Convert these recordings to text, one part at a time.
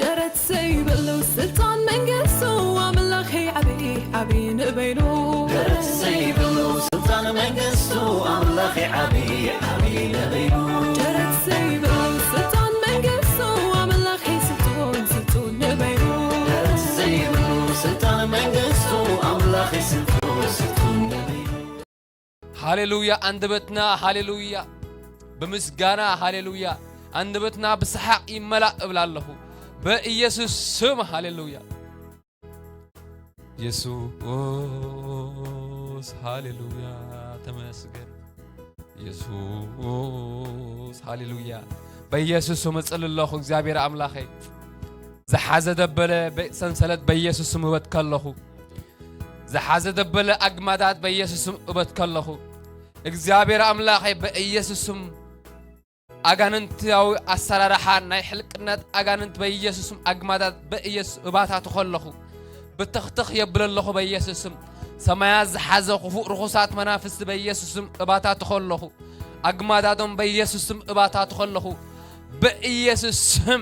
ደረት ዘይብሉ ስልጣን መንግስቱ ኣምላኸይ ዓብዪ ዓብዪ ንበይኑ። ደረት ዘይብሉ ስልጣን መንግስቱ ኣምላኸይ ዓብዪ ዓብዪ ንበይኑ። ደረት ዘይብሉ ስልጣን መንግስቱ ኣምላኸይ ስልጡን ስልጡን ንበይኑ። ደረት ዘይብሉ ስልጣን መንግስቱ ኣምላኸይ ስልጡን ስልጡን ንበይኑ። ሃሌሉያ። ኣንደበትና ሃሌሉያ ብምስጋና፣ ሃሌሉያ፣ ኣንደበትና ብሰሓቕ ይመላእ እብል ኣለኹ በኢየሱስ ስም። ሃሌሉያ። የሱስ ሃሌሉያ፣ ተመስገን የሱስ ሃሌሉያ። በኢየሱስ ስም እጽሊ ኣለኹ እግዚኣብሔር ኣምላኸይ፣ ዝሓዘ ደበለ በ- ሰንሰለት በኢየሱስ ስም እበትከ ኣለኹ። ዝሓዘ ደበለ ኣግማዳት በኢየሱስ ስም እበትከ ኣለኹ። እግዚኣብሔር ኣምላኸይ በኢየሱስ ስም ኣጋንንታዊ ኣሰራርሓ ናይ ሕልቅነት ኣጋንንት በኢየሱስ ስም ኣግማዳት በኢየሱስ እባታትኾ ኣለኹ። ብትኽትኽ የብለ ኣለኹ በኢየሱስ ስም። ሰማያት ዝሓዘ ክፉእ ርኹሳት መናፍስቲ በኢየሱስ ስም እባታትኾ ኣለኹ። ኣግማዳዶም በኢየሱስ ስም እባታትኾ ኣለኹ። በኢየሱስ ስም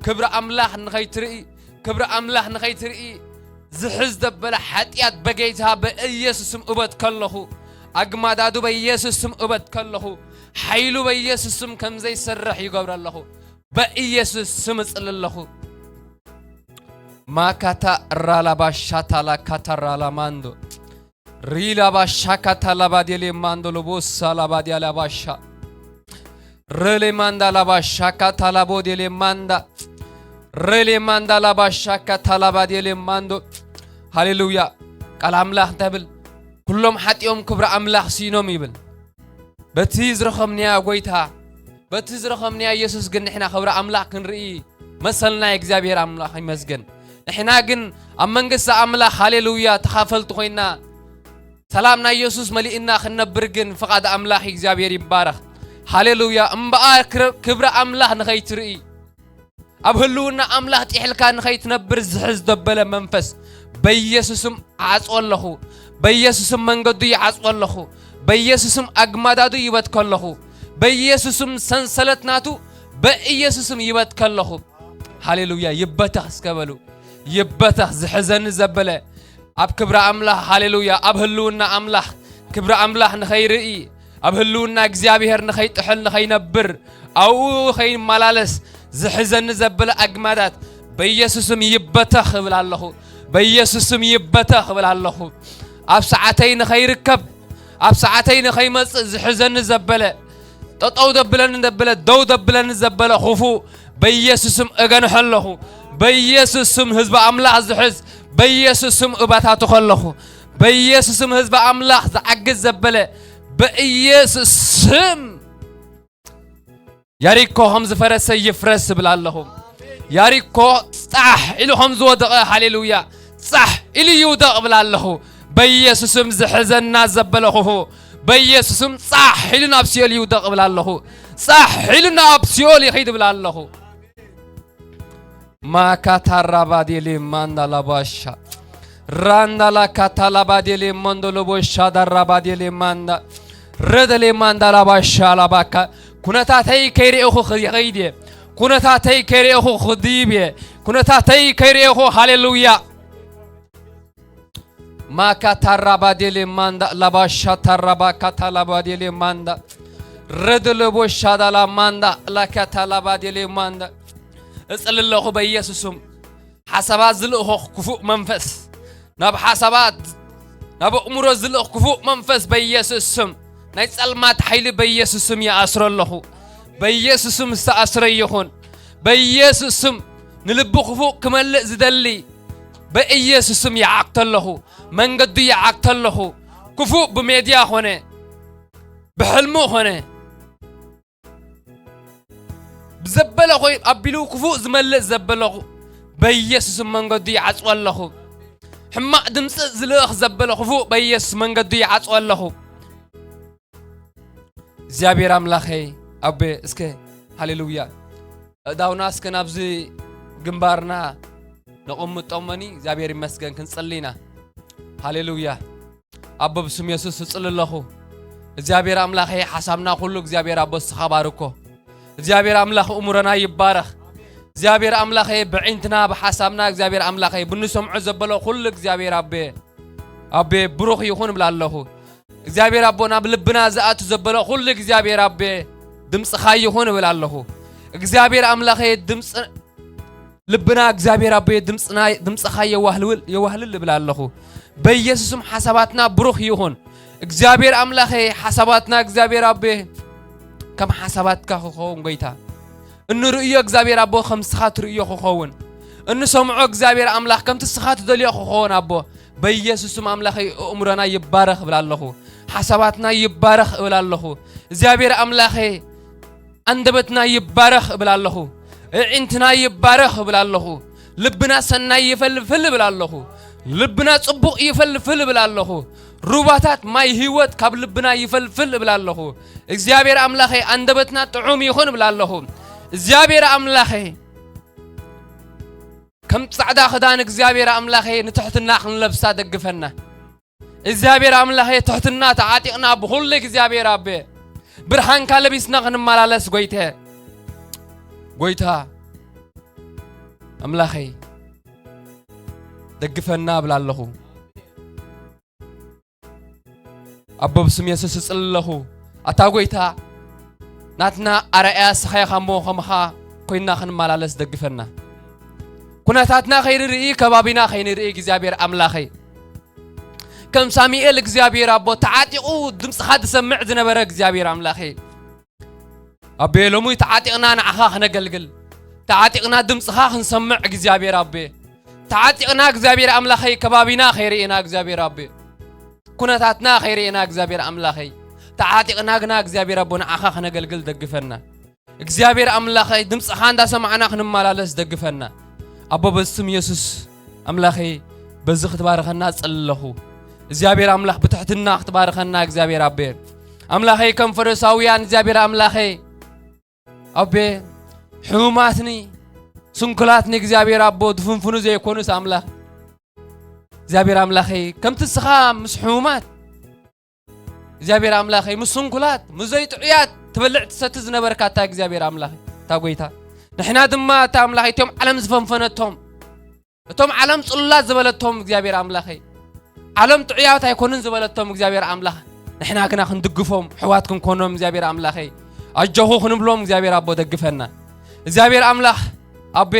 ክብሪ ኣምላኽ ንኸይትርኢ ክብሪ ኣምላኽ ንኸይትርኢ ዝሕዝ ዘበለ ሓጢኣት በጌታ በኢየሱስ ስም እበት ከለኹ ኣግማዳዱ በኢየሱስ ስም እበት ከለኹ ሓይሉ በኢየሱስ ስም ከም ዘይሰርሕ ይገብረ ኣለኹ። በኢየሱስ ስም እጽሊ ኣለኹ። ማካታ ራላባሻታ ላካታ ራላማንዶ ሪላባሻካታ ላባዴሌ ማንዶ ሎቦሳ ላባዲያ ላባሻ ረሌ ማንዳ ላባሻካታ ላቦዴሌ ማንዳ ረሌ ማንዳ ላባሻካታ ላባዴሌ ማንዶ። ሃሌሉያ። ቃል ኣምላኽ እንታይ ብል? ኩሎም ሓጢኦም ክብሪ ኣምላኽ ስኢኖም ይብል። በቲ ዝረኸብናያ ጎይታ በቲ ዝረኸብናያ ኢየሱስ ግን ንሕና ክብሪ ኣምላኽ ክንርኢ መሰልና። እግዚኣብሔር ኣምላኽ ይመስገን። ንሕና ግን ኣብ መንግስቲ ኣምላኽ ሃሌሉያ ተኻፈልቲ ኮይና ሰላም ናይ ኢየሱስ መሊእና ክንነብር ግን ፍቓድ ኣምላኽ እግዚኣብሔር ይባረኽ። ሃሌሉያ። እምበኣር ክረ- ክብሪ ኣምላኽ ንኸይትርኢ ኣብ ህልውና ኣምላኽ ጥሒልካ ንኸይትነብር ዝሕዝ ዘበለ መንፈስ በኢየሱስም ዓጽዎ ኣለኹ። በኢየሱስም መንገዱ ይዓጽዎ ኣለኹ። በኢየሱስም ኣግማዳዱ ይበትኮ ኣለኹ። በኢየሱስም ሰንሰለት ናቱ በኢየሱስም ይበትኮ ኣለኹ። ሃሌሉያ። ይበተኽ እስከ በሉ። ይበተኽ ዝሕዘኒ ዘበለ ኣብ ክብሪ ኣምላኽ። ሃሌሉያ። ኣብ ህልውና ኣምላኽ ክብሪ ኣምላኽ ንኸይርኢ ኣብ ህልውና እግዚኣብሔር ንኸይጥሕል ንኸይነብር ኣብኡ ኸይመላለስ ዝሕዘኒ ዘበለ ኣግማዳት በኢየሱስም ይበተኽ እብል ኣለኹ። በኢየሱስም ይበተኽ እብል ኣለኹ። ኣብ ሰዓተይ ንኸይርከብ ኣብ ሰዓተይ ንኸይመጽእ ዝሕዘኒ ዘበለ ጠጠው ዘብለኒ ዘበለ ደው ዘብለኒ ዘበለ ክፉእ በኢየሱስም እገንሖ ኣለኹ። በኢየሱስም ህዝቢ ኣምላኽ ዝሕዝ በኢየሱስም እባታትኾ ኣለኹ። በኢየሱስም ህዝቢ ኣምላኽ ዝዓግዝ ዘበለ በኢየሱስም ያሪኮ ከም ዝፈረሰ ይፍረስ እብል ኣለኹ። ያሪኮ ጻሕ ኢሉ ከም ዝወደቐ ሃሌሉያ ጻሕ ኢሉ ይውደቕ እብል ኣለኹ። በኢየሱስም ዝሕዘና ዘበለ ክፉእ በኢየሱስም ጻሕ ኢሉ ናብ ሲኦል ይውደቕ እብል ኣለኹ። ጻሕ ኢሉ ናብ ሲኦል ይኸይድ እብል ኣለኹ። ማካታራባዴሌ ማንዳ ላባሻ ራንዳ ላካታ ላባዴሌ ማንዶ ሎቦሻ ዳራባዴሌ ማንዳ ረደሌ ማንዳ ላባሻ ላባካ ኩነታተይ ከይርእኹ ይኸይድ እየ። ኩነታተይ ከይርእኹ ክድይብ እየ። ኩነታተይ ከይርእኹ ሃሌሉያ። ማካታራባዴሌ ማንዳ ላባሻ ታራባካታ ላባዴሌ ማንዳ ረደለቦሻ ዳላ ማንዳ ላካታ ላባዴሌ ማንዳ እጽሊ ኣለኹ በኢየሱስም። ሓሳባት ዝልእኾ ክፉእ መንፈስ ናብ ሓሳባት ናብ ኣእምሮ ዝልእኽ ክፉእ መንፈስ በኢየሱስ ስም ናይ ጸልማት ሓይሊ በኢየሱስ ስም ይኣስሮ ኣለኹ። በኢየሱስ ስም ዝተኣስረ ይኹን። በኢየሱስ ስም ንልቢ ክፉእ ክመልእ ዝደሊ በኢየሱስ ስም ይዓግቶ ኣለኹ። መንገዱ ይዓግቶ ኣለኹ። ክፉእ ብሜድያ ኾነ ብሕልሙ ኾነ ብዘበለ ኾይ ኣቢሉ ክፉእ ዝመልእ ዘበለ በኢየሱስ መንገዱ ይዓጽዎ ኣለኹ። ሕማቕ ድምፂ ዝልእኽ ዘበለ ክፉእ በኢየሱስ መንገዱ ይዓጽዎ ኣለኹ። እግዚኣብሔር ኣምላኸይ ኣቤ እስከ ሃሌሉያ። እዳውና እስከ ናብዚ ግንባርና ነቕምጦ እሞኒ እግዚኣብሔር ይመስገን ክንጽሊ ኢና። ሃሌሉያ። ኣቦ ብስም የሱስ እጽሊ ኣለኹ። እግዚኣብሔር ኣምላኸይ ሓሳብና ኩሉ እግዚኣብሔር ኣቦ እስኻ ባርኮ። እግዚኣብሔር ኣምላኽ እሙረና ይባረኽ። እግዚኣብሔር ኣምላኸ፣ ብዕንትና ብሓሳብና እግዚኣብሔር ኣምላኸ፣ ብንሰምዖ ዘበሎ ኩሉ እግዚኣብሔር ኣቤ ኣቤ ብሩኽ ይኹን እብላ ኣለኹ። እግዚኣብሔር ኣቦ፣ ናብ ልብና ዝኣቱ ዘበሎ ኩሉ እግዚኣብሔር ኣቤ ድምፅኻ ይኹን እብል ኣለኹ። እግዚኣብሔር ኣምላኸ፣ ድምፂ ልብና እግዚኣብሔር ኣቤ ድምፅና ድምፅኻ የዋህልል የዋህልል እብል ኣለኹ። በኢየሱስም ሓሳባትና ብሩኽ ይኹን። እግዚኣብሔር ኣምላኸ፣ ሓሳባትና እግዚኣብሔር ኣቤ ከም ሓሳባትካ ክኸውን ጎይታ፣ እንርእዮ እግዚኣብሔር ኣቦ ከም ስኻ ትርእዮ ክኸውን፣ እንሰምዖ እግዚኣብሔር ኣምላኽ ከምቲ ስኻ ትደልዮ ክኸውን ኣቦ። በኢየሱስም ኣምላኸይ፣ ኣእምሮና ይባረኽ እብል ኣለኹ። ሓሳባትና ይባረኽ እብል ኣለኹ። እግዚኣብሔር ኣምላኸይ፣ ኣንደበትና ይባረኽ እብል ኣለኹ። ኣዒንትና ይባረኽ እብል ኣለኹ። ልብና ሰናይ ይፈልፍል እብል ኣለኹ። ልብና ጽቡቕ ይፈልፍል እብል ኣለኹ። ሩባታት ማይ ህይወት ካብ ልብና ይፈልፍል እብል ኣለኹ። እግዚኣብሔር ኣምላኸይ፣ ኣንደበትና ጥዑም ይኹን እብል ኣለኹ። እግዚኣብሔር ኣምላኸይ፣ ከም ጻዕዳ ክዳን እግዚኣብሔር ኣምላኸይ ንትሕትና ክንለብሳ ደግፈና። እግዚኣብሔር ኣምላኸይ፣ ትሕትና ተዓጢቕና ብኹሉ እግዚኣብሔር ኣቤ ብርሃንካ ለቢስና ክንመላለስ ጎይተ ጎይታ ኣምላኸይ፣ ደግፈና እብል ኣለኹ። ኣቦ፣ ብስም የሱስ እጽሊ ኣለኹ። ኣታ ጎይታ፣ ናትና ኣርኣያ ስኻ ኢኻ እሞ፣ ከምኻ ኮይና ክንመላለስ ደግፈና። ኩነታትና ከይንርኢ፣ ከባቢና ከይንርኢ፣ እግዚኣብሔር ኣምላኸይ፣ ከም ሳሙኤል እግዚኣብሔር ኣቦ፣ ተዓጢቑ ድምፅኻ ዝሰምዕ ዝነበረ እግዚኣብሔር ኣምላኸይ፣ ኣቤ፣ ሎሚ ተዓጢቕና ንዓኻ ክነገልግል፣ ተዓጢቕና ድምፅኻ ክንሰምዕ እግዚኣብሔር ኣቤ፣ ተዓጢቕና እግዚኣብሔር ኣምላኸይ፣ ከባቢና ከይርኢና እግዚኣብሔር ኣቤ፣ ኩነታትና ከይርኢና እግዚኣብሔር ኣምላኸይ፣ ተዓጢቕና ግና እግዚኣብሔር ኣቦ ንዓኻ ክነገልግል ደግፈና። እግዚኣብሔር ኣምላኸይ፣ ድምፅኻ እንዳሰማዕና ክንመላለስ ደግፈና። ኣቦ፣ በዚ ስም የሱስ ኣምላኸይ፣ በዚ ክትባርኸና እጽሊ ኣለኹ። እግዚኣብሔር ኣምላኽ፣ ብትሕትና ክትባርኸና እግዚኣብሔር ኣቤ ኣምላኸይ፣ ከም ፈሪሳውያን እግዚኣብሔር ኣምላኸይ ኣቤ፣ ሕሙማትኒ ስንኩላትኒ እግዚኣብሔር ኣቦ፣ ድፍንፍኑ ዘይኮኑስ ኣምላኽ እግዚኣብሔር ኣምላኸይ፣ ከምቲ እስኻ ምስ ሕሙማት እግዚኣብሔር ኣምላኸይ፣ ምስ ስንኩላት፣ ምስ ዘይጥዑያት ትበልዕ ትሰቲ ዝነበርካ፣ እታ እግዚኣብሔር ኣምላኸይ፣ እታ ጎይታ፣ ንሕና ድማ፣ እታ ኣምላኸይ፣ እቶም ዓለም ዝፈንፈነቶም፣ እቶም ዓለም ጽሉላት ዝበለቶም እግዚኣብሔር ኣምላኸይ፣ ዓለም ጥዑያት ኣይኮኑን ዝበለቶም እግዚኣብሔር ኣምላኽ፣ ንሕና ግና ክንድግፎም፣ ሕዋት ክንኮኖም እግዚኣብሔር ኣምላኸይ፣ ኣጆኹ ክንብሎም እግዚኣብሔር ኣቦ ደግፈና። እግዚኣብሔር ኣምላኽ ኣቤ፣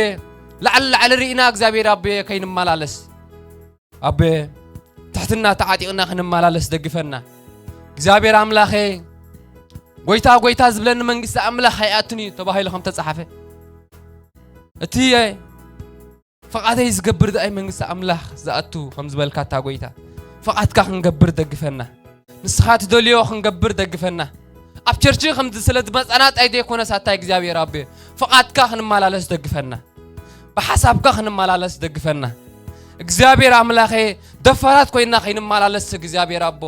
ላዕሊ ላዕሊ ርኢና እግዚኣብሔር ኣቤ ከይንመላለስ፣ ኣቤ፣ ትሕትና ተዓጢቕና ክንመላለስ ደግፈና። እግዚኣብሔር ኣምላኸ፣ ጎይታ ጎይታ ዝብለኒ መንግስቲ ኣምላኽ ኣይኣቱን እዩ ተባሂሉ ከም ተጻሓፈ፣ እቲ ፍቓደይ ዝገብር ደኣይ መንግስቲ ኣምላኽ ዝኣቱ ከም ዝበልካ፣ እታ ጎይታ፣ ፍቓድካ ክንገብር ደግፈና። ንስኻ ትደልዮ ክንገብር ደግፈና። ኣብ ቸርች ከምዚ ስለ ዝመጻና ጣይ ዘይኮነስ፣ ኣታ እግዚኣብሔር ኣቤ፣ ፍቓድካ ክንመላለስ ደግፈና። ብሓሳብካ ክንመላለስ ደግፈና። እግዚኣብሔር ኣምላኸ፣ ደፋራት ኮይና ከይንመላለስ፣ እግዚኣብሔር ኣቦ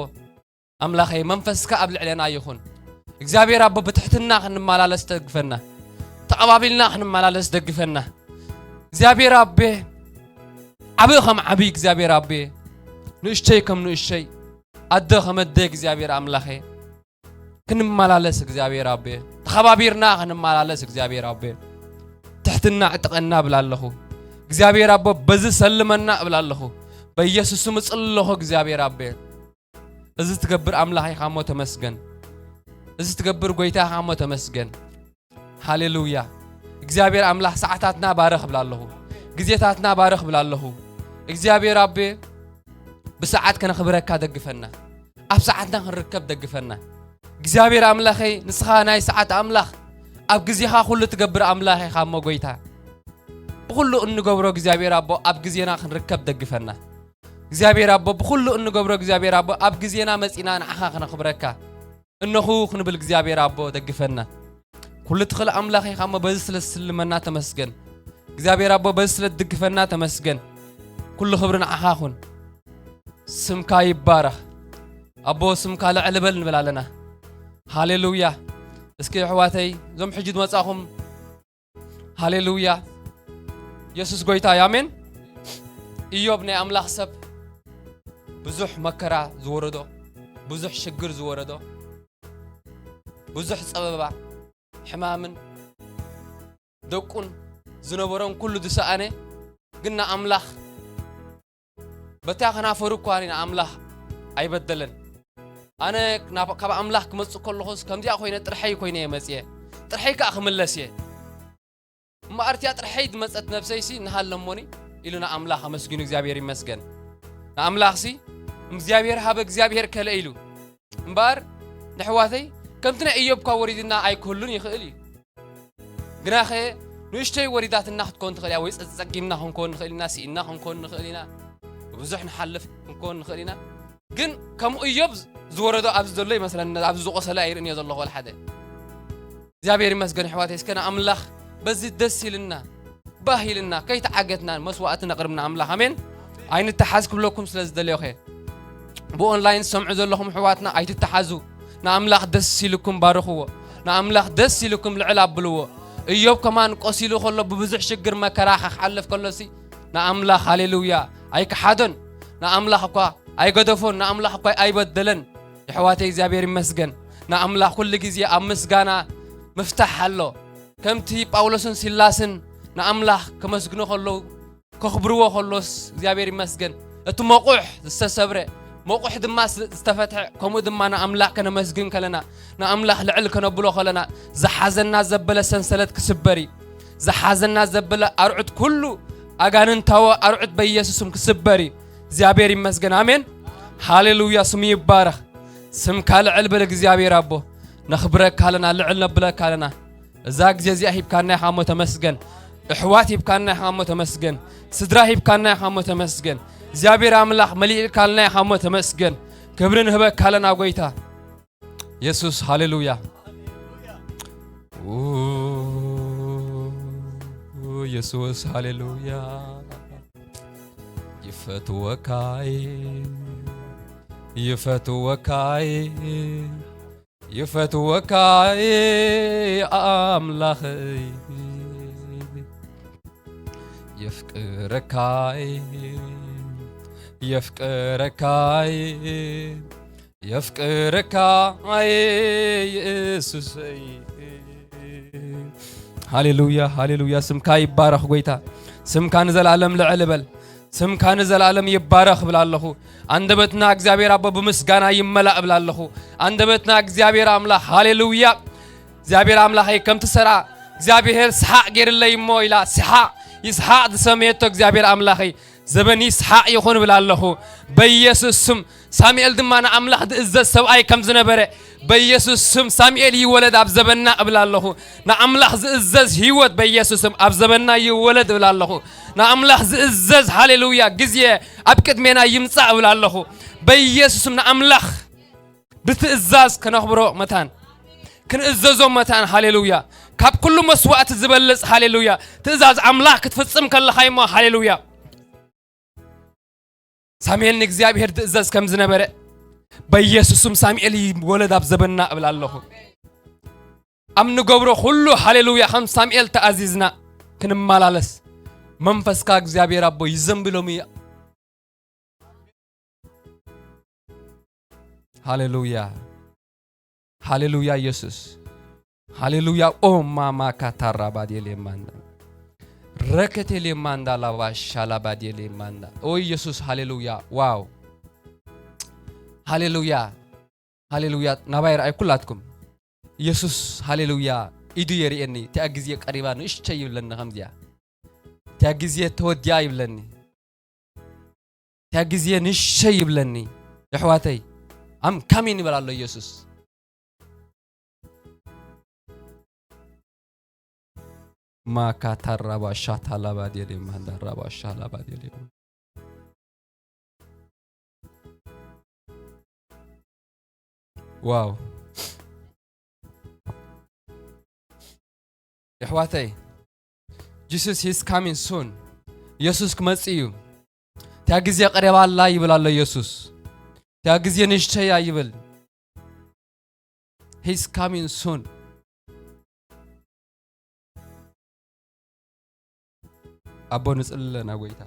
ኣምላኸ፣ መንፈስካ ኣብ ልዕሌና ይኹን። እግዚኣብሔር ኣቦ፣ ብትሕትና ክንመላለስ ደግፈና። ተቐባቢልና ክንመላለስ ደግፈና። እግዚኣብሔር ኣቤ፣ ዓቢ ከም ዓቢ እግዚኣብሔር ኣቤ፣ ንእሽተይ ከም ንእሽተይ፣ ኣደ ከም ኣደ እግዚኣብሔር ኣምላኸ፣ ክንመላለስ እግዚኣብሔር ኣቤ፣ ተኸባቢርና ክንመላለስ እግዚኣብሔር ኣቤ፣ ትሕትና ዕጠቐና እብል ኣለኹ። እግዚኣብሔር ኣቦ፣ በዚ ሰልመና እብል ኣለኹ። በኢየሱስ ስም እጽሊ ኣለኹ እግዚኣብሔር ኣቤ። እዚ ትገብር ኣምላኽ ኢኻ እሞ ተመስገን። እዚ ትገብር ጎይታ ኢኻ እሞ ተመስገን። ሃሌሉያ። እግዚኣብሔር ኣምላኽ፣ ሰዓታትና ባርኽ እብል ኣለኹ። ግዜታትና ባርኽ እብል ኣለኹ። እግዚኣብሔር ኣቤ፣ ብሰዓት ከነኽብረካ ደግፈና። ኣብ ሰዓትና ክንርከብ ደግፈና። እግዚኣብሔር ኣምላኸይ፣ ንስኻ ናይ ሰዓት ኣምላኽ፣ ኣብ ግዜኻ ኩሉ ትገብር ኣምላኽ ኢኻ እሞ ጎይታ፣ ብኹሉ እንገብሮ እግዚኣብሔር ኣቦ፣ ኣብ ግዜና ክንርከብ ደግፈና። እግዚኣብሔር ኣቦ፣ ብኹሉ እንገብሮ እግዚኣብሔር ኣቦ፣ ኣብ ግዜና መጺና ንዓኻ ክነኽብረካ እነኹ ክንብል እግዚኣብሔር ኣቦ ደግፈና። ኩሉ ትኽእል ኣምላኽ ኢኻ እሞ በዚ ስለ ትስልመና ተመስገን። እግዚኣብሔር ኣቦ በዚ ስለ ትድግፈና ተመስገን። ኩሉ ክብሪ ንዓኻ ኩን። ስምካ ይባረኽ። ኣቦ ስምካ ልዕል በል ንብል ኣለና። ሃሌሉያ። እስኪ ኣሕዋተይ፣ እዞም ሕጂ ዝመጻኹም፣ ሃሌሉያ። የሱስ ጎይታ እዩ። ኣሜን። ኢዮብ ናይ ኣምላኽ ሰብ ብዙሕ መከራ ዝወረዶ፣ ብዙሕ ሽግር ዝወረዶ፣ ብዙሕ ጸበባ፣ ሕማምን ደቁን ዝነበሮን ኩሉ ዝሰኣነ፣ ግን ንኣምላኽ በታ ከናፈሩ እኳ ንኣምላኽ ኣይበደለን። ኣነ ናብ፣ ካብ ኣምላኽ ክመጽእ ከለኹስ ከምዚኣ ኮይነ ጥርሐይ ኮይነ እየ መጽየ፣ ጥርሐይ ከኣ ክምለስ እየ። እምበኣር እቲኣ ጥርሐይ ዝመጸት ነብሰይሲ ንሃለሞኒ ኢሉ ንኣምላኽ ኣመስጊኑ፣ እግዚኣብሔር ይመስገን። ንኣምላኽሲ እግዚኣብሔር ሃበ እግዚኣብሔር ከለ ኢሉ። እምበኣር ንሕዋተይ ከምቲ ናይ ኢዮብ እኳ ወሪድና ኣይክህሉን ይኽእል እዩ። ግናኸ ንእሽተይ ወሪዳትና ክትኮን ትኽእል እያ፣ ወይ ጸ-፣ ጸጊምና ክንኮን ንኽእል ኢና፣ ስኢንና ክንኮን ንኽእል ኢና፣ ብዙሕ ንሓልፍ ክንኮን ንኽእል ኢና። ግን ከምኡ ኢዮብ ዝወረዶ ኣብዚ ዘሎ ይመስለኒ፣ ኣብዚ ዝቆሰለ ኣይርእን እየ ዘለኹ ወላ ሓደ። እግዚኣብሔር ይመስገን ኣሕዋተይ፣ እስከ ንኣምላኽ በዚ ደስ ኢልና፣ ባህ ኢልና፣ ከይተዓገትና መስዋዕቲ ነቕርብ ንኣምላኽ። ኣሜን። ኣይንተሓዝ ክብለኩም ስለ ዝደለኹ እየ። ብኦንላይን ዝሰምዑ ዘለኹም ኣሕዋትና ኣይትተሓዙ። ንኣምላኽ ደስ ኢልኩም ባርኽዎ። ንኣምላኽ ደስ ኢልኩም ልዕል ኣብልዎ። እዮብ ከማን ቆሲሉ ከሎ ብብዙሕ ሽግር መከራ ክሓልፍ ከሎሲ ንኣምላኽ ሃሌሉያ ኣይከሓዶን። ንኣምላኽ እኳ ኣይገደፎን። ንኣምላኽ እኳ ኣይበደለን። የሕዋተይ እግዚኣብሔር ይመስገን። ንኣምላኽ ኩሉ ግዜ ኣብ ምስጋና ምፍታሕ ኣሎ። ከምቲ ጳውሎስን ሲላስን ንኣምላኽ ከመስግኑ ከለዉ፣ ከኽብርዎ ከሎስ እግዚኣብሔር ይመስገን። እቲ መቑሕ ዝተሰብረ፣ መቑሕ ድማ ስ-፣ ዝተፈትሐ፣ ከምኡ ድማ ንኣምላኽ ከነመስግን ከለና፣ ንኣምላኽ ልዕል ከነብሎ ከለና፣ ዝሓዘና ዘበለ ሰንሰለት ክስበር እዩ። ዝሓዘና ዘበለ ኣርዑት ኩሉ፣ ኣጋንንታዊ ኣርዑት በኢየሱስ ስም ክስበር እዩ። እግዚኣብሔር ይመስገን። ኣሜን። ሃሌሉያ፣ ስሙ ይባረኽ። ስምካ ልዕል በል እግዚኣብሔር ኣቦ። ነኽብረካ ኣለና፣ ልዕል ነብለካ ኣለና። እዛ ግዜ እዚኣ ሂብካና ኢኻ እሞ ተመስገን። ኣሕዋት ሂብካና ኢኻ እሞ ተመስገን። ስድራ ሂብካና ኢኻ እሞ ተመስገን። እግዚኣብሔር ኣምላኽ መሊእልካልና ኢኻ እሞ ተመስገን። ክብሪ ንህበካ ኣለና ጎይታ። የሱስ፣ ሃሌሉያ። ኡ፣ የሱስ፣ ሃሌሉያ። ይፈትወካይ፣ ይፈትወካይ፣ ይፈትወካይ ኣምላኸይ። የፍቅረካይ፣ የፍቅረካይ፣ የፍቅረካይ የሱሰይ። ሃሌሉያ፣ ሃሌሉያ፣ ስምካ ይባረኽ ጎይታ። ስምካ ንዘለኣለም ልዕል በል። ስምካ ንዘለኣለም ይባረኽ እብል ኣለኹ። ኣንደበትና እግዚኣብሔር ኣቦ ብምስጋና ይመላእ እብል ኣለኹ። ኣንደበትና እግዚኣብሔር ኣምላኽ፣ ሃሌሉያ። እግዚኣብሔር ኣምላኸይ፣ ከምቲ ሰራ እግዚኣብሔር ሰሓቕ ገይርለይ እሞ ኢላ፣ ሰሓቕ፣ ይስሓቕ ዝሰመየቶ እግዚኣብሔር ኣምላኸይ፣ ዘበን ይስሓቕ ይኹን እብል ኣለኹ። በኢየሱስ ስም፣ ሳሙኤል ድማ ንኣምላኽ ዝእዘዝ ሰብኣይ ከም ዝነበረ፣ በኢየሱስ ስም ሳሙኤል ይወለድ ኣብ ዘበንና እብል ኣለኹ። ንኣምላኽ ዝእዘዝ ህይወት በኢየሱስ ስም ኣብ ዘበንና ይወለድ እብል ኣለኹ። ንኣምላኽ ዝእዘዝ፣ ሃሌሉያ፣ ግዜ ኣብ ቅድሜና ይምጻእ እብል ኣለኹ። በኢየሱስ ስም ንኣምላኽ ብትእዛዝ ከነኽብሮ መታን፣ ክንእዘዞ መታን፣ ሃሌሉያ። ካብ ኩሉ መስዋእቲ ዝበልጽ፣ ሃሌሉያ፣ ትእዛዝ ኣምላኽ ክትፍጽም ከለኻ እሞ፣ ሃሌሉያ። ሳሙኤል ንእግዚኣብሔር ዝእዘዝ ከም ዝነበረ፣ በኢየሱስ ስም ሳሙኤል ይወለድ ኣብ ዘበንና እብል ኣለኹ። ኣብ ንገብሮ ኩሉ፣ ሃሌሉያ፣ ከም ሳሙኤል ተኣዚዝና ክንመላለስ፣ መንፈስካ እግዚኣብሔር ኣቦ ይዘንብሎም እዩ። ሃሌሉያ፣ ሃሌሉያ፣ ኢየሱስ፣ ሃሌሉያ። ኦ ማማ ካታራ ባዴሌ ማንዳ፣ ረከቴሌ ማንዳ፣ ላባሻ ላባዴሌ ማንዳ። ኦ ኢየሱስ፣ ሃሌሉያ። ዋው፣ ሃሌሉያ፣ ሃሌሉያ። ናባይ ረኣይ ኩላትኩም። ኢየሱስ፣ ሃሌሉያ። ኢዱ የርእየኒ። እቲኣ ግዜ ቀሪባ ንእሽተይ ይብለኒ ከምዚኣ። እቲኣ ግዜ ተወዲኣ ይብለኒ። እቲኣ ግዜ ንእሽተይ ይብለኒ። የሕዋተይ፣ I'm coming ይብል ኣሎ ኢየሱስ። ማካታ ራባሻ ታላባ ዴሌ ማንዳ ራባሻ ላባ ዴሌ። ዋው። የሕዋተይ፣ Jesus is coming soon። ኢየሱስ ክመጽእ እዩ። እታ ግዜ ቀሪባ ኣላ ይብል ኣሎ ኢየሱስ። እታ ግዜ ንእሽተይ እያ ይብል። He's coming soon። ኣቦ ንጽሊ ኣለና ጎይታ።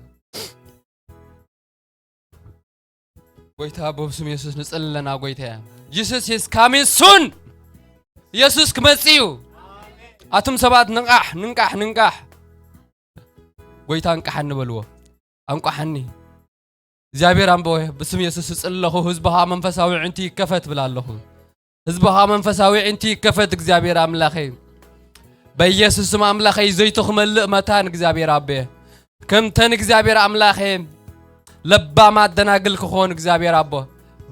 ጎይታ ኣቦ ብስም የሱስ ንጽሊ ኣለና ጎይታ እያ። Jesus is coming soon። ኢየሱስ ክመጽእ እዩ። ኣቱም ሰባት ንቃሕ፣ ንንቃሕ፣ ንንቃሕ። ጎይታ፣ "እንቃሓኒ" በልዎ። "ኣንቋሓኒ እግዚኣብሔር ኣምቦ፣ ብስም የሱስ እጽሊ ኣለኹ፣ ህዝብኻ መንፈሳዊ ዕንቲ ይከፈት" ብላ ኣለኹ። ህዝብኻ መንፈሳዊ ዕንቲ ይከፈት እግዚኣብሔር ኣምላኸይ። በኢየሱስ ስም ኣምላኸይ፣ ዘይቱ ክመልእ መታን እግዚኣብሔር ኣቤ። ከምተን እግዚኣብሔር ኣምላኸይ፣ ለባማት ደናግል ክኾን እግዚኣብሔር ኣቦ።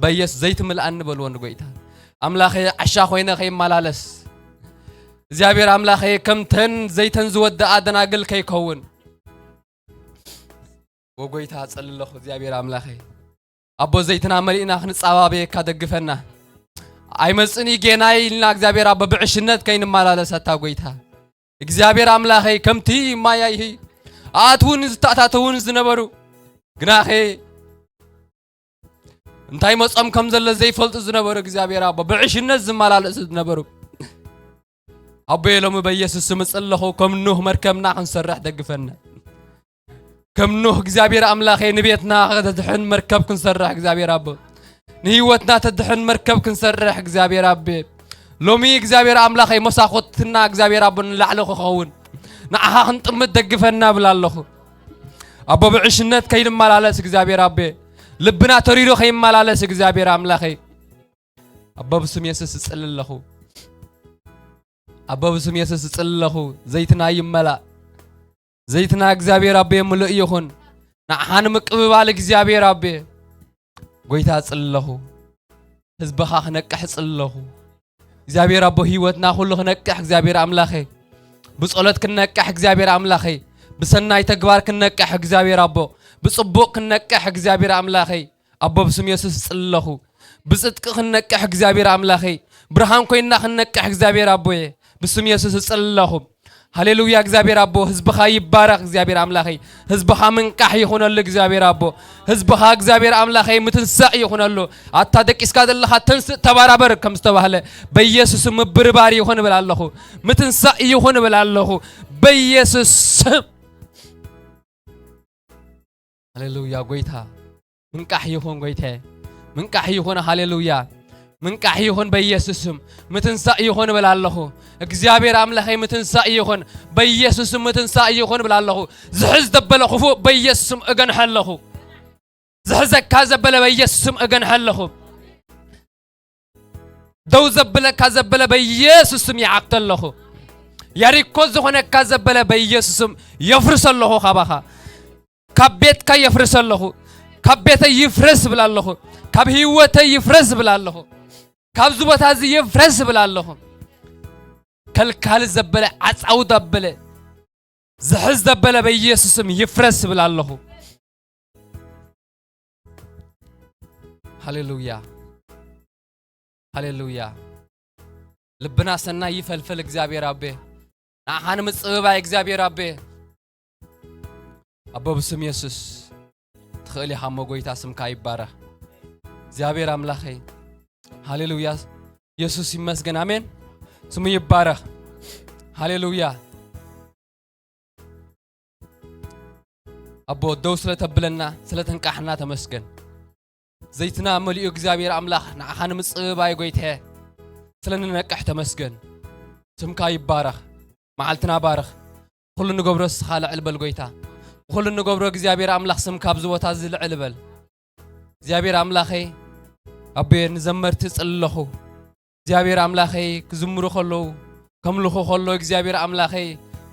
በኢየሱስ ዘይትምልኣኒ በልዎ ንጎይታ። ኣምላኸይ፣ ዓሻ ኮይነ ከይመላለስ። እግዚኣብሔር ኣምላኸይ፣ ከምተን ዘይተን ዝወደኣ ደናግል ከይከውን። ወጎይታ፣ ጸሊ ኣለኹ እግዚኣብሔር ኣምላኸይ። ኣቦ ዘይትና መሊእና ክንጻባበየካ ደግፈና። ኣይመጽእን እዩ ጌናይ ኢልና እግዚኣብሔር ኣቦ ብዕሽነት ከይንመላለስ ኣታ ጎይታ። እግዚኣብሔር ኣምላኸይ ከምቲ ማይ ኣይሂ ኣትውን ዝተኣታተውን ዝነበሩ ግናኸ እንታይ መጾም ከም ዘሎ ዘይፈልጡ ዝነበሩ እግዚኣብሔር ኣቦ ብዕሽነት ዝመላለሱ ዝነበሩ ኣቦየ ሎሚ በኢየሱስ ስም እጽሊ ኣለኹ ከም ኖህ መርከብና ክንሰርሕ ደግፈና። ከም ኖህ እግዚኣብሔር ኣምላኸይ ንቤትና ከተድሕን መርከብ ክንሰርሕ እግዚኣብሔር ኣቦ ንህይወትና ተድሕን መርከብ ክንሰርሕ እግዚኣብሔር ኣቤ ሎሚ እግዚኣብሔር ኣምላኸይ መሳኾትና እግዚኣብሔር ኣቦ ንላዕሊ ክኸውን ንዓኻ ክንጥምት ደግፈና እብል ኣለኹ ኣቦ ብዕሽነት ከይንመላለስ እግዚኣብሔር ኣቤ ልብና ተሪሩ ከይመላለስ እግዚኣብሔር ኣምላኸይ ኣቦ ብስም የሱስ እጽሊ ኣለኹ ኣቦ ብስም የሱስ እጽሊ ኣለኹ ዘይትና ይመላእ ዘይትና እግዚኣብሔር ኣቦ ምሉእ ይኹን። ንዓኻ ንምቅብባል እግዚኣብሔር ኣቦ ጎይታ እጽሊ ኣለኹ። ህዝብኻ ክነቅሕ እጽሊ ኣለኹ። እግዚኣብሔር ኣቦ ህይወትና ኩሉ ክነቅሕ እግዚኣብሔር ኣምላኸይ ብጸሎት ክንነቅሕ እግዚኣብሔር ኣምላኸይ ብሰናይ ተግባር ክንነቅሕ እግዚኣብሔር ኣቦ ብጽቡቕ ክንነቅሕ እግዚኣብሔር ኣምላኸይ ኣቦ ብስም የሱስ እጽሊ ኣለኹ። ብጽድቂ ክንነቅሕ እግዚኣብሔር ኣምላኸይ፣ ብርሃን ኮይንና ክንነቅሕ እግዚኣብሔር ኣቦየ፣ ብስም የሱስ እጽሊ ኣለኹ። ሃሌሉያ እግዚኣብሔር ኣቦ፣ ህዝብኻ ይባረኽ እግዚኣብሔር ኣምላኸይ፣ ህዝብኻ ምንቃሕ ይኹነሉ እግዚኣብሔር ኣቦ፣ ህዝብኻ እግዚኣብሔር ኣምላኸይ ምትንሳእ ይኹነሉ። ኣታ ደቂስካ ዘለኻ ተንስእ ተባራበር ከም ዝተባህለ በኢየሱስ ምብርባር ይኹን እብል ኣለኹ። ምትንሳእ ይኹን እብል ኣለኹ በኢየሱስ ስም። ሃሌሉያ ጎይታ ምንቃሕ ይኹን ጎይታየ ምንቃሕ ይኹን ሃሌሉያ ምንቃሕ ይኹን በኢየሱስም ምትንሳእ ይኹን እብል ኣለኹ እግዚኣብሔር ኣምላኸይ ምትንሳእ ይኹን በኢየሱስም ምትንሳእ ይኹን እብል ኣለኹ ዝሕዝ ዘበለ ክፉእ በኢየሱስም እገንሐ ኣለኹ ዝሕዘካ ዘበለ በኢየሱስም እገንሐ ኣለኹ ደው ዘብለካ ዘበለ በኢየሱስም ይዓግተ ኣለኹ የሪኮ ዝኾነካ ዘበለ በኢየሱስም የፍርስ ኣለኹ ካባኻ ካብ ቤትካ የፍርስ ኣለኹ ካብ ቤተይ ይፍረስ ብል ኣለኹ ካብ ህይወተይ ይፍረስ ብል ኣለኹ ካብዚ ቦታ እዚ ይፍረስ ብል ኣለኹ ከልካል ዘበለ ዓፃው ዘበለ ዝሕዝ ዘበለ በኢየሱስም ይፍረስ ብል ኣለኹ ሃሌሉያ ሃሌሉያ ልብና ሰናይ ይፈልፈል እግዚኣብሔር ኣቤ ንዓኻ ንምፅብባይ እግዚኣብሔር ኣቤ ኣቦ ብስም የሱስ ትኽእል ኢኻ እሞ ጎይታ ስምካ ይባረኽ እግዚኣብሔር ኣምላኸይ ሃሌሉያ የሱስ ይመስገን ኣሜን ስሙ ይባረኽ ሃሌሉያ ኣቦ ደው ስለ ተብለና ስለ ተንቃሕና ተመስገን ዘይትና መሊኡ እግዚኣብሔር ኣምላኽ ንዓኻ ንምፅብባይ ጎይተ ስለ ንነቅሕ ተመስገን ስምካ ይባረኽ መዓልትና ባርኽ ኩሉ ንገብሮ ስኻ ልዕል በል ጎይታ ኩሉ ንገብሮ እግዚኣብሔር ኣምላኽ ስምካ ኣብዚ ቦታ እዚ ልዕል በል እግዚኣብሔር ኣምላኸይ ኣቦየ ንዘመርቲ እጽሊ ኣለኹ እግዚኣብሔር ኣምላኸይ ክዝምሩ ከለዉ ከምልኹ ከሎ እግዚኣብሔር ኣምላኸይ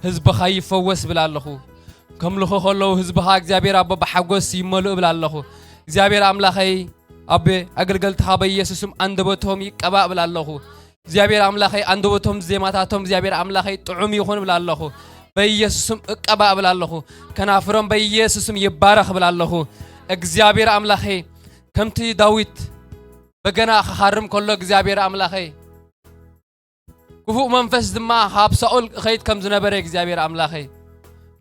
ህዝብኻ ይፈወስ ብል ኣለኹ ከምልኹ ከለዉ ህዝብኻ እግዚኣብሔር ኣቦ ብሓጎስ ይመልኡ ብል ኣለኹ እግዚኣብሔር ኣምላኸይ ኣቤ ኣገልገልትኻ በኢየሱስም ኣንደበቶም ይቀባእ ብል ኣለኹ እግዚኣብሔር ኣምላኸይ ኣንደበቶም ዜማታቶም እግዚኣብሔር ኣምላኸይ ጥዑም ይኹን ብል ኣለኹ በኢየሱስም እቀባእ ብል ኣለኹ ከናፍሮም በኢየሱስም ይባረኽ ብል ኣለኹ እግዚኣብሔር ኣምላኸይ ከምቲ ዳዊት በገና ክሃርም ከሎ እግዚኣብሔር ኣምላኸይ ክፉእ መንፈስ ድማ ካብ ሳኦል እኸይድ ከም ዝነበረ እግዚኣብሔር ኣምላኸይ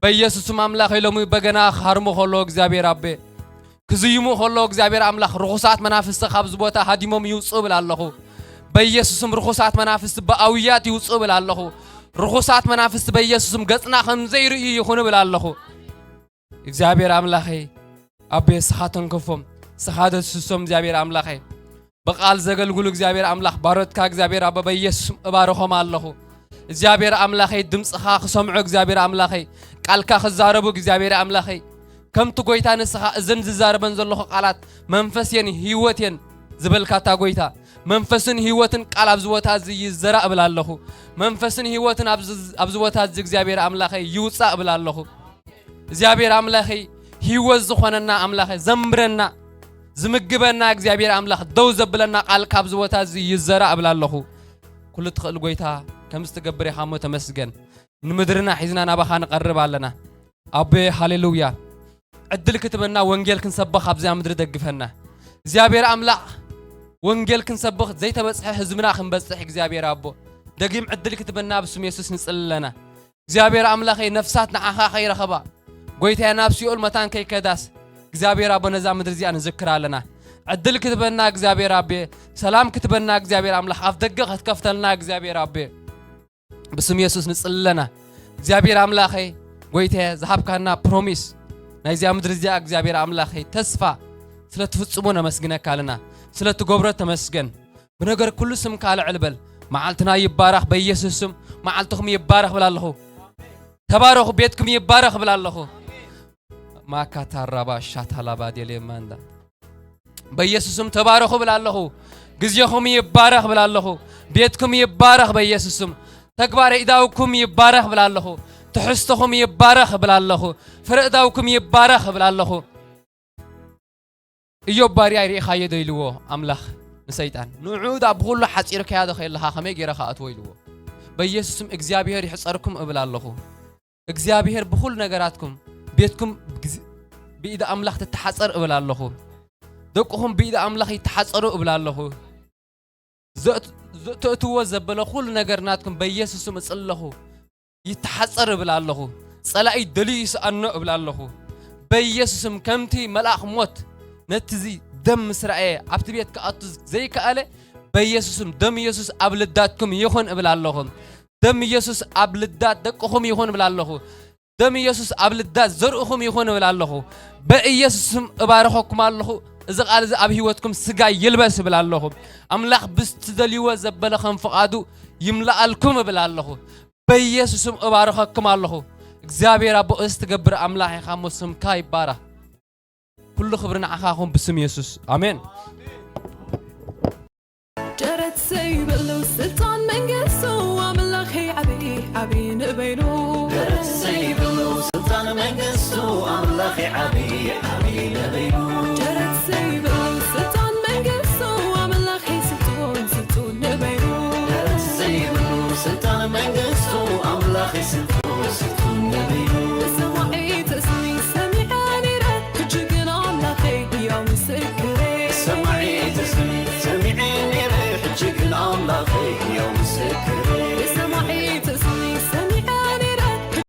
በኢየሱስም ኣምላኸይ ሎሚ በገና ክሃርሙ ከሎ እግዚኣብሔር ኣቤ ክዝይሙ ከሎ እግዚኣብሔር ኣምላኽ ርኹሳት መናፍስቲ ካብዚ ቦታ ሃዲሞም ይውፅኡ ብል ኣለኹ በኢየሱስም ርኹሳት መናፍስቲ ብኣውያት ይውፅኡ ብል ኣለኹ ርኹሳት መናፍስቲ በኢየሱስም ገፅና ከም ዘይርእዩ ይኹኑ ብል ኣለኹ እግዚኣብሔር ኣምላኸይ ኣቤ ስኻ ተንከፎም ስኻ ደስሶም እግዚኣብሔር ኣምላኸይ ብቓል ዘገልግሉ እግዚኣብሔር ኣምላኽ ባሮትካ እግዚኣብሔር ኣቦ በኢየሱስም እባርኾም ኣለኹ እግዚኣብሔር ኣምላኸይ ድምፅኻ ክሰምዑ እግዚኣብሔር ኣምላኸይ ቃልካ ክዛረቡ እግዚኣብሔር ኣምላኸይ፣ ከምቲ ጎይታ ንስኻ እዘን ዝዛረበን ዘለኹ ቃላት መንፈስ እየን ህይወት እየን ዝበልካታ ጎይታ፣ መንፈስን ህይወትን ቃል ኣብዚ ቦታ እዚ ይዘራእ እብል ኣለኹ። መንፈስን ህይወትን ኣብዚ፣ ኣብዚ ቦታ እዚ እግዚኣብሔር ኣምላኸይ ይውጻእ እብል ኣለኹ። እግዚኣብሔር ኣምላኸይ ህይወት ዝኾነና ኣምላኸይ ዘምረና፣ ዝምግበና እግዚኣብሔር ኣምላኽ ደው ዘብለና ቃል ካብዚ ቦታ እዚ ይዘራእ እብል ኣለኹ። ኩሉ ትኽእል ጎይታ ከምዚ ትገብር ኢኻ እሞ ተመስገን። ንምድርና ሒዝና ናባኻ ንቐርብ ኣለና። ኣቦየ ሃሌሉያ። ዕድል ክትበና ወንጌል ክንሰብኽ ኣብዚኣ ምድሪ ደግፈና። እግዚኣብሔር ኣምላኽ ወንጌል ክንሰብኽ ዘይተበጽሐ ህዝብና ክንበጽሕ እግዚኣብሔር ኣቦ ደጊም ዕድል ክትበና ብስም የሱስ ንጽሊ ኣለና። እግዚኣብሔር ኣምላኸይ ነፍሳት ንዓኻ ከይረኸባ ጎይታየ ናብ ሲኦል መታን ከይከዳስ እግዚኣብሔር ኣቦ ነዛ ምድሪ እዚኣ ንዝክር ኣለና። ዕድል ክትበና እግዚኣብሔር ኣቤ፣ ሰላም ክትበና እግዚኣብሔር ኣምላኽ ኣፍ ደገ ክትከፍተልና እግዚኣብሔር ኣቤ። ብስም የሱስ ንጽለና። እግዚኣብሔር ኣምላኸይ ጎይተ ዝሃብካና ፕሮሚስ ናይዚኣ ምድሪ እዚኣ እግዚኣብሔር ኣምላኸይ ተስፋ ስለ ትፍጽሞ ነመስግነካ ኣለና። ስለ ትገብሮ ተመስገን። ብነገር ኩሉ ስምካ ልዕል በል። መዓልትና ይባረኽ በኢየሱስ ስም። መዓልትኹም ይባረኽ ብል ኣለኹ። ተባረኹ፣ ቤትኩም ይባረኽ ብል ኣለኹ። ማካታራባ ሻታላባ ዴሌ ማንዳ በኢየሱስም ተባረኹ ብል ኣለኹ። ግዜኹም ይባረኽ ብል ኣለኹ። ቤትኩም ይባረኽ በኢየሱስም። ተግባረ ኢዳውኩም ይባረኽ ብል ኣለኹ። ትሕዝቶኹም ይባረኽ ብል ኣለኹ። ፍረ እዳውኩም ይባረኽ ብል ኣለኹ። እዮብ ባርያይ ርኢኻዮ ዶ ኢልዎ ኣምላኽ ንሰይጣን። ንዑ ዳ ብኹሉ ሓጺርካያ ዶ ከለኻ ከመይ ገይረ ክኣትዎ ኢልዎ። በኢየሱስም እግዚኣብሔር ይሕጸርኩም እብል ኣለኹ። እግዚኣብሔር ብኹሉ ነገራትኩም ቤትኩም ብግዝ-፣ ብኢድ ኣምላኽ ትተሓጸር እብል ኣለኹ። ደቅኹም ብኢድ ኣምላኽ ይተሓጸሩ እብል ኣለኹ። ዘእት-፣ ዘእተእትዎ ዘበለ ኩሉ ነገር ናትኩም በኢየሱስም እጽለኹ ይተሓጸር እብል ኣለኹ። ጸላኢ ደልዩ ይስኣኖ እብል ኣለኹ። በኢየሱስም ከምቲ መልኣኽ ሞት ነቲ እዚ ደም ምስ ረኣየ ኣብቲ ቤት ክኣቱ ዘይከኣለ በኢየሱስም ደም ኢየሱስ ኣብ ልዳትኩም ይኹን እብል ኣለኹ። ደም ኢየሱስ ኣብ ልዳት ደቅኹም ይኹን እብል ኣለኹ። ደም ኢየሱስ ኣብ ልዳት ዘርእኹም ይኹን እብል ኣለኹ። በኢየሱስም እባርኸኩም ኣለኹ። እዚ ቃል እዚ ኣብ ህይወትኩም ስጋ ይልበስ እብል ኣለኹ። ኣምላኽ ብዝትደልይዎ ዘበለ ከም ፍቓዱ ይምልኣልኩም እብል ኣለኹ። በኢየሱስም እባርኸኩም ኣለኹ። እግዚኣብሔር ኣቦ እዚ ትገብር ኣምላኽ ኢኻ እሞ ስምካ ይባረኽ። ኩሉ ክብሪ ንዓኻ ይኹን ብስም የሱስ። ኣሜን። ደረት ዘይብሉ ስልጣን መንግስቱ ኣምላኸይ ዓብዪ ዓብዪ ንበይኑ። ደረት ዘይብሉ ስልጣን መንግስቱ ኣምላኸይ ዓብዪ ዓብዪ ንበይኑ። ደረት ዘይብሉ ስልጣን መንግስቱ ኣምላኸይ ስልጡን ስልጡን ንበይኑ። ደረት ዘይብሉ ስልጣን መንግስቱ ኣምላኸይ ስልጡን ስልጡን ንበይኑ። ሰማዒ ተስሚ ሰሚዐ ነይረ፣ ሕጂ ግን ኣምላኸይ ሕያው ምስክረይ። ሰማዒ ተስሚ ሰሚዐ ነይረ፣ ሕጂ ግን ኣምላኸይ ሕያው ምስክረይ።